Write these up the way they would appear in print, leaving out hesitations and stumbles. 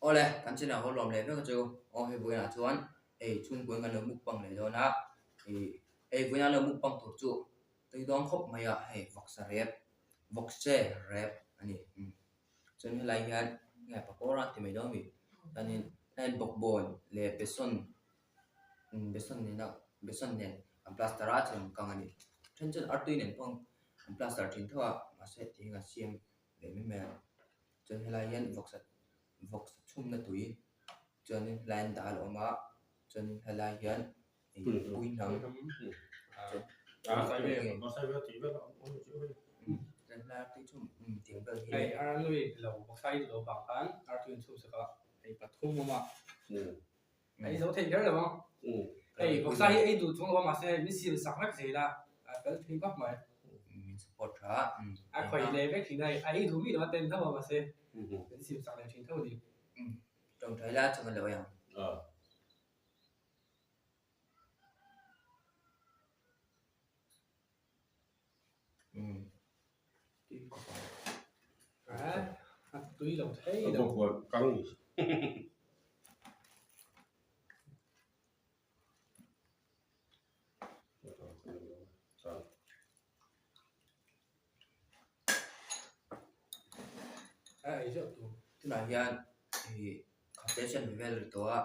Awle, kan channel ho lawm leh vek a chu. Aw hei vawiinah chuan hei chhungkuain kan lo mukbang leh dawn a, ih hei vawiina lo mukbang tur chu tui dawn khawp mai a, hei vawksa rep, vawkse rep a ni. Chuan helai hian nge pakawra ti mai dawn a mi chuanin heng bawkbawn leh besawn besawn nena besawn nen an plaster a chuan an kang a ni. Then chuan artui nen pawh an plaster thin tho a mahse tihian an siam ve mai mai a. Chuan helai hian vawksa vawksa chhumna tui chuanin helai hian dal a awm a chuanin helai hian ih pui hnam Hei artui lo vawksa i duh vang khan artui an chhum sak a hei pathum awm a hei zo thei kher lo ang hei vawksa hi ei duh chung lo a mahse min siam sak vek zel a a fel thin khawp mai min support tha a khawih leh vek thin a a ei duh mi lo a ten tho a mahse min siam sak leh thin tho a ni. Tawngtai la chuan a lo ei ang. A tui lo thei lo. A ei zeuh tur. Tunah hian ih khape sen vel ri tawh a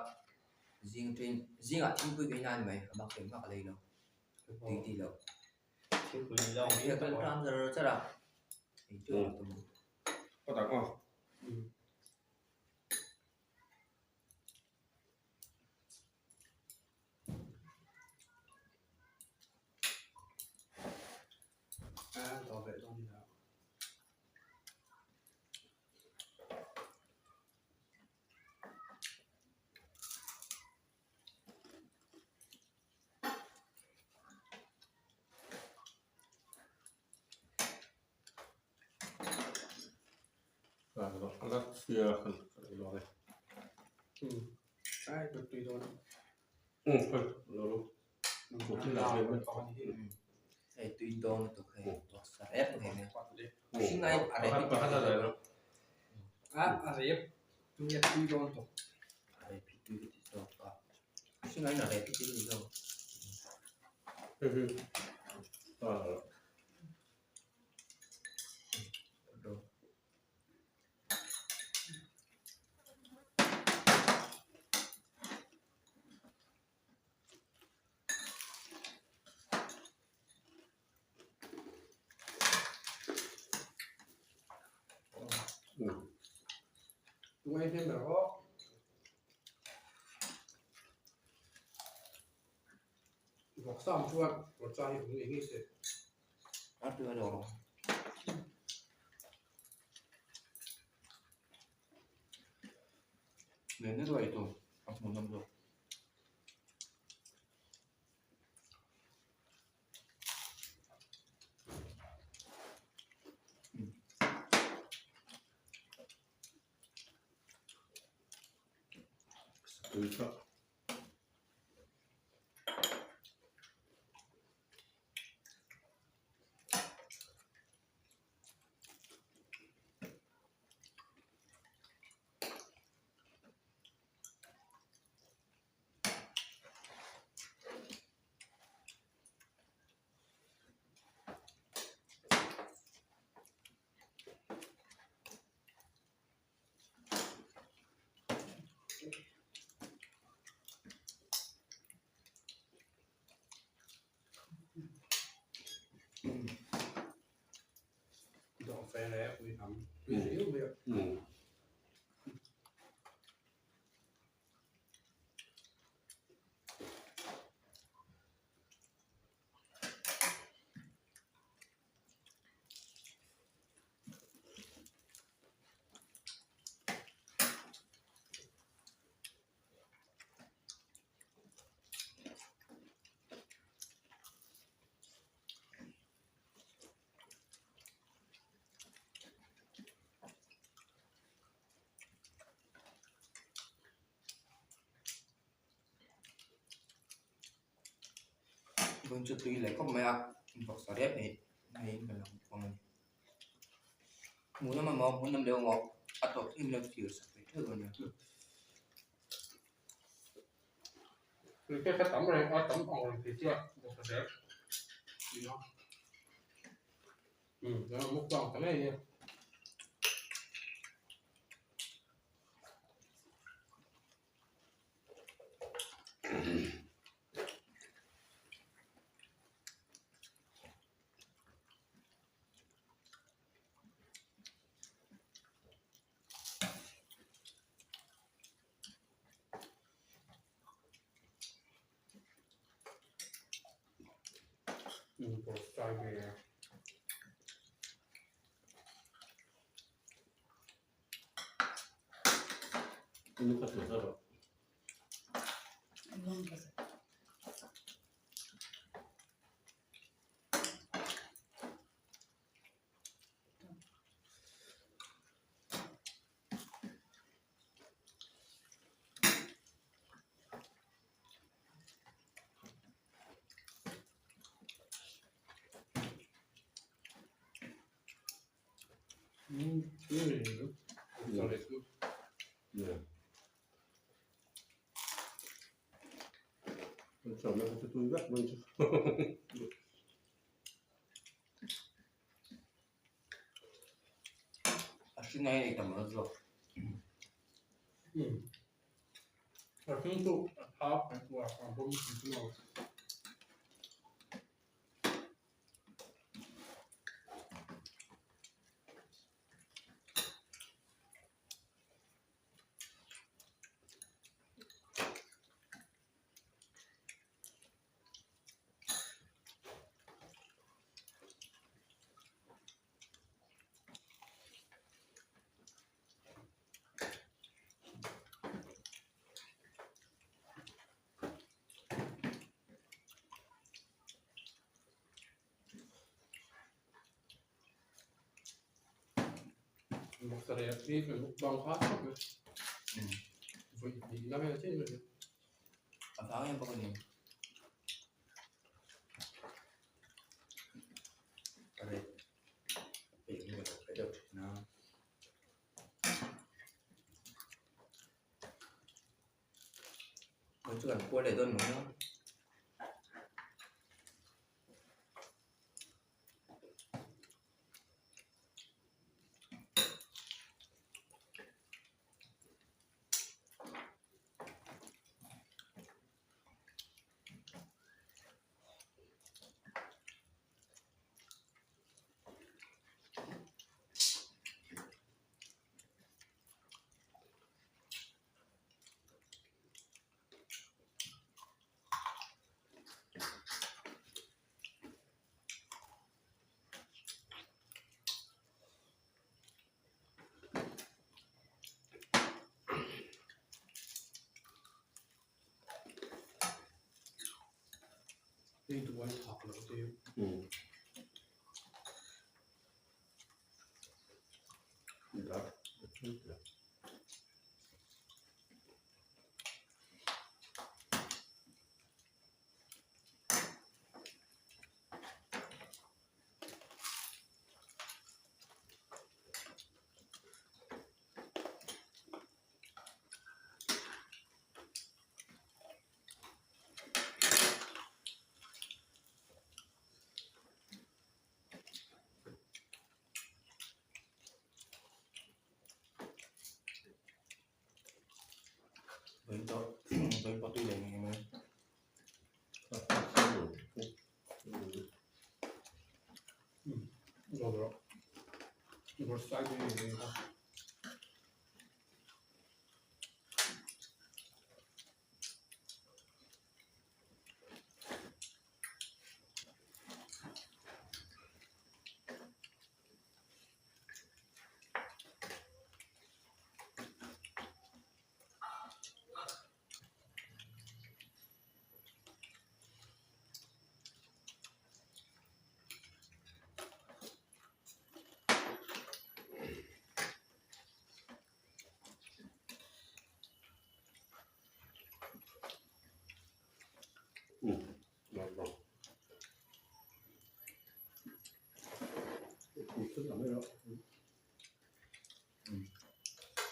zing ṭin zingah thingpui ka in a ni mai a bak engmah ka lei lo tui tih loh Thingpui ni lo hei kan tan char char a ei teuh a tum ang. Hei tui dawn lutuk hei vawksa rep ngei mai hring aiin a rep hi tui zawk a a rep tui a tui dawn tawh a rep hi tui ka ti zawk a hring aiin a rep hi tui ka ti zawk. Tungai hnem ber aw. Vawksa ang chuan vawksa hi hung eng nge se. A tui a lo. Nen na ruai tur a hmuhnawm zawk. Vawin chu tui leh khawp mai a vawksa rep hi hei ka lo hmu a ni hmuh nawm emaw hmuh nawm leh emaw a tawp thleng lo thlir sak ve thin. theuh a nia. Tui te kha tam reng a tam ang reng thei chiah vawksa rep tih a umm chuan mukbang ta ngei nia. A hring ai ei tam lo zawk. A hring chu a thak kan kuah a bawm kan chu lo. A vang em bawk a ni. A rep peih hi ka lo hre deuh thin a. Kawr chu kan kual leh dawn mai a. Vawiin pawh tui leh ngei mai.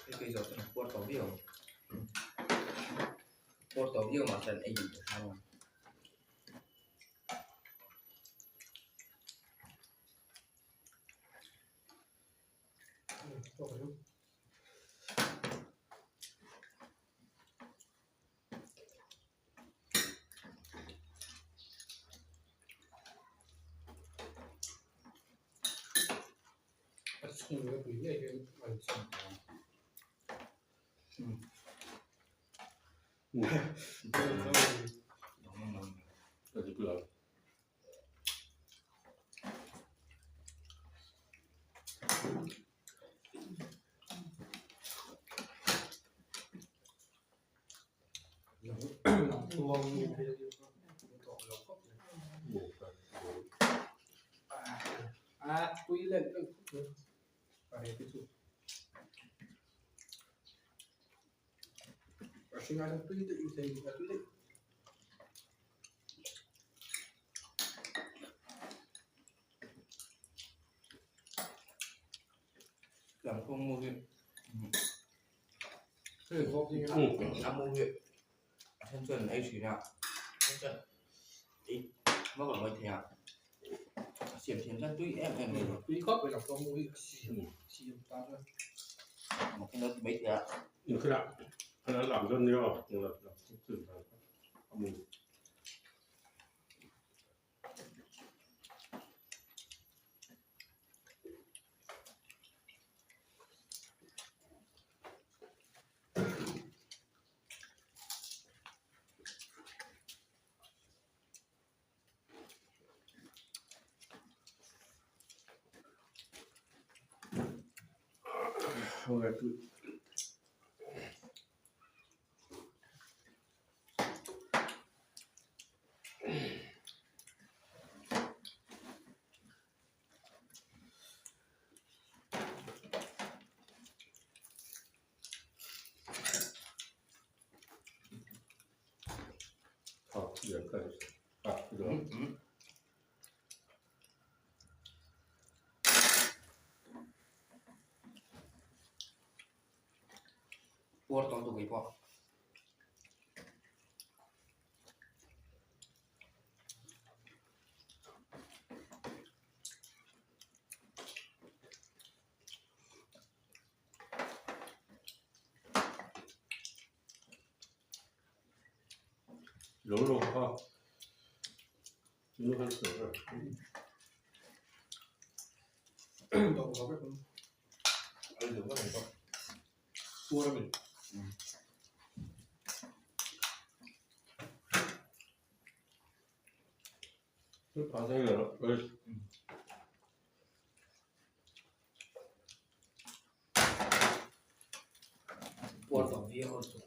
Hei kei zawh chuan a puar tawh. viau ang. Puar tawh viau mahse an ei duh tawh hram ang. A chhung la pui ngei hian a in chhung ta a. A tui leh deuh khawp mai a rep hi chu a hring ai chuan tui daih in thei a tui daih. Lamkawng mu hi a mu hi a then chuan an ei thin a, a then chuan ei vak lo mai thei a, a siam thiam chuan tui em em mai tui khawp mai lamkawng mu hi a siam siam tan chuan a ti mai thei a. Puar tawh lutuk pawh. Puar tawh viau a chu.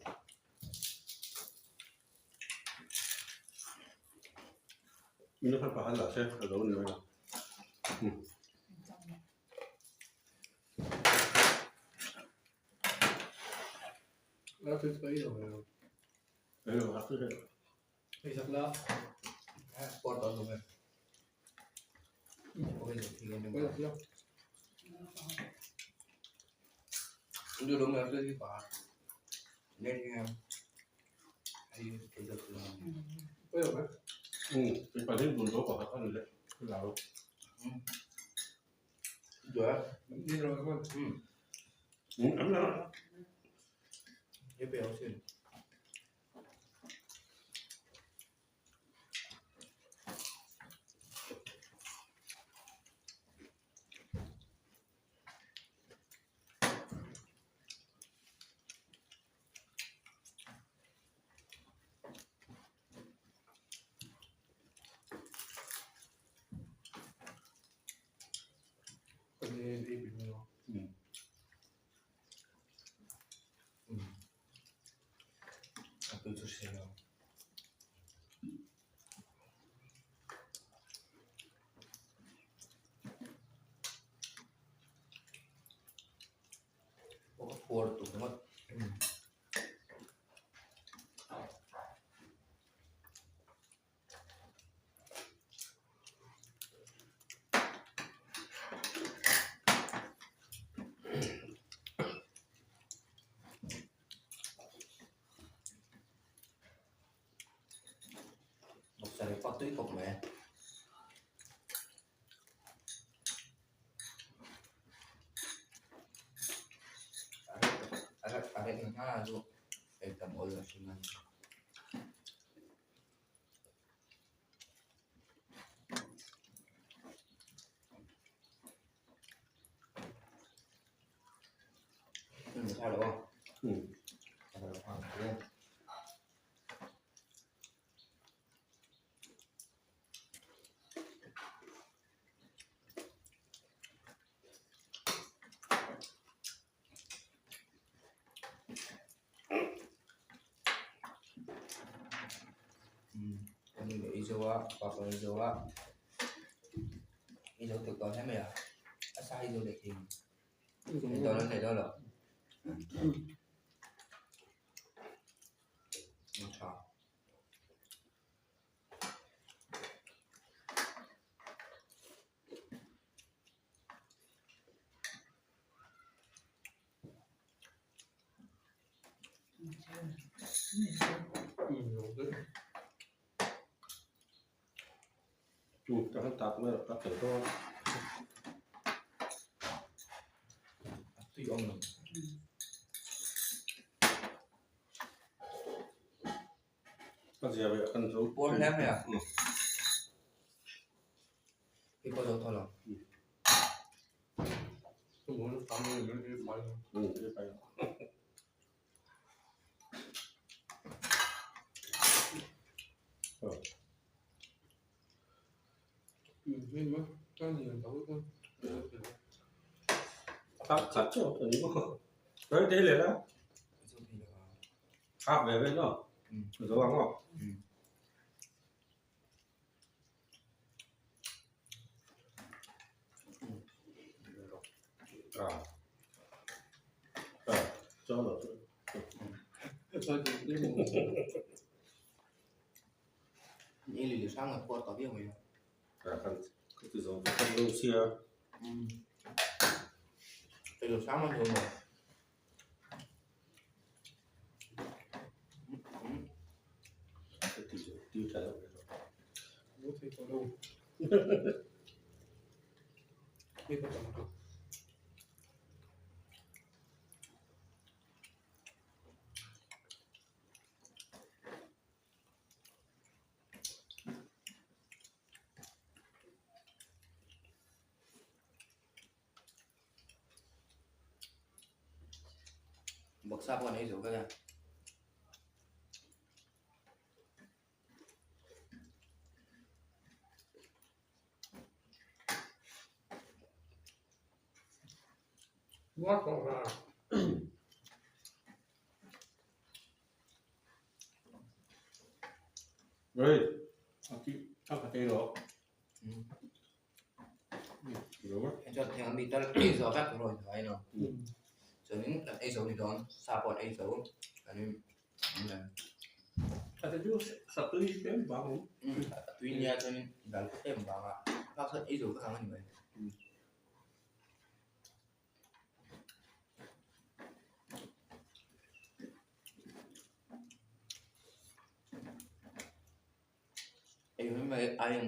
Puar tawh lutuk e. Puar tuk ngawt. tui khawp mai a. A rep a rep na hna chu ei tam awl a hring a ni. Ei zo a pa pawh ei zo a ei zo tuk tawh hle mai a a sa hi zo leh thei ei dawn lo ei dawn lo a tha. Tui awm lo. Puar hle mai a. Hei pawh zo tawh lo. Ni leh hrang a phuar tawh viau mai a. Ei lo hrang a ni awm lo. Baksa pawh an ei zo vek a. Hei chuan thing ami tal zawh vek tur a ni lo chuanin kan ei zo ni dawn sa pawh an ei zo chuanin a tui nia chuanin dal em vang a bak chuan ei zo vek ang a ni mai. Ei mai mai aiin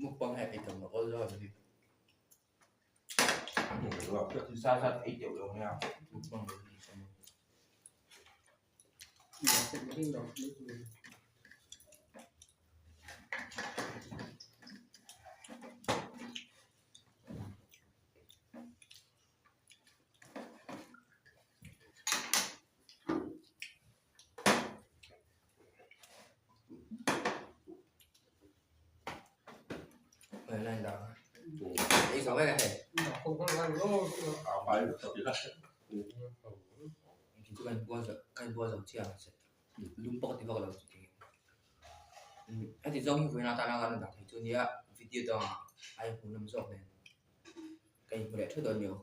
mukbang hi ei tam loh awl zawk a ni. Sa zat ei teuh lo mai a mukbang lo hi ni. Heti zawng hi vawiin atana kan dah thei chu nia video dangah a inhmuhnawm zawk nen ka inhmu leh theuh dawn ni aw.